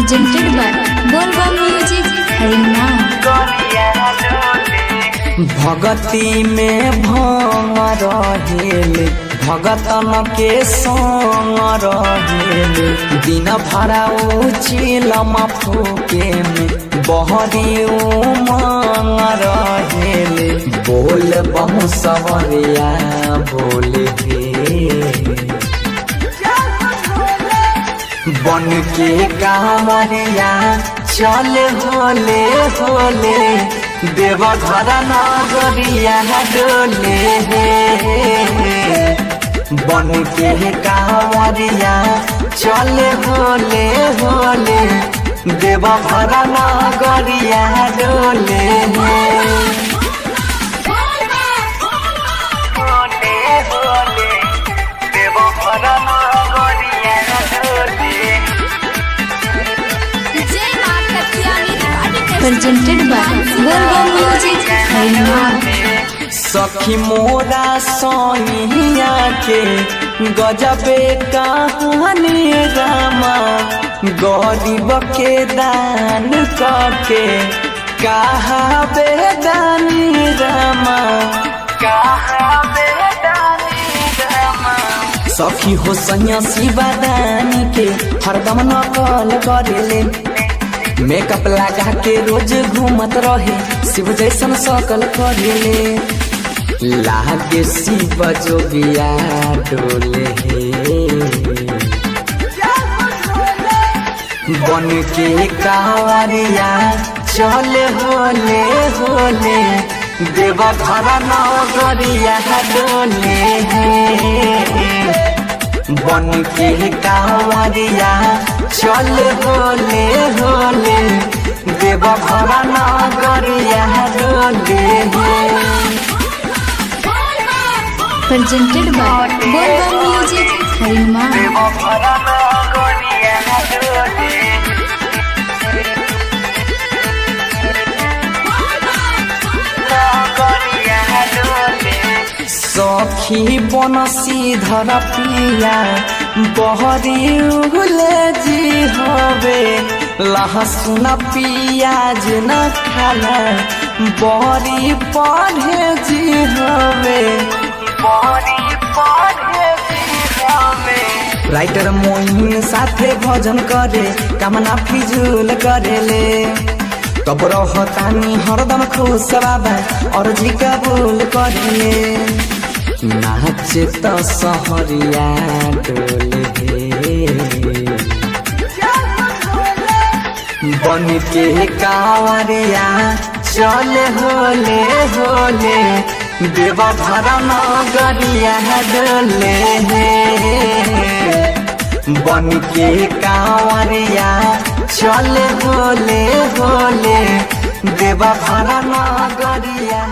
Presented by Bolbam Music, Harina. भगती में भंग रहेले, भगतन के संग रहेले। दिन भरा चिलम फूके में बहरी उमंग रहेले। बोल बम सवरिया बोले हे, बन के कांवरिया चल होले होले, देवघर नगरिया डोले हे। बन के कांवरिया चल होले होले, देवघर नगरिया डोले हे। होले होले देवघर नगरिया डोले। Presented by Bolbam Music, Harina. सखी मोरा सोनिया के गजबे कहानी रामा, गरीब के दान करके कहा बेदानी रामा, कहा बेदानी रामा। सखी हो सैया शिवादानी के हरदम नकल करेले, मेकअप लगा के रोज घूमत रहे शिव जैसन सकल करेले। लागे शिव जोगिया डोले हे, बन के कांवरिया चल होले होले, देवघर नगरिया डोले हे। बन के कांवरिया चल होले होले, देवघर नगरिया डोले हे। Presented by Bolbam Music, Harina. Deoghar नगरिया डोले। सखी बनसी धर पिया बहरी उले जी हवे, लहसुन पियाज न खाला बहरी पढ़े जी हवे, बहरी पढ़े जी हवे। राइटर मोइन साथे भजन करे कामना फिजूल करेले, तब रहतानी हरदम खुश बाबा अर्जी कबूल करेले। नाचे त सहरिया डोले हे, बन के कांवरिया चल होले होले, देवघर नगरिया डोले हे। बन के कांवरिया चल होले होले, देवघर नगरिया।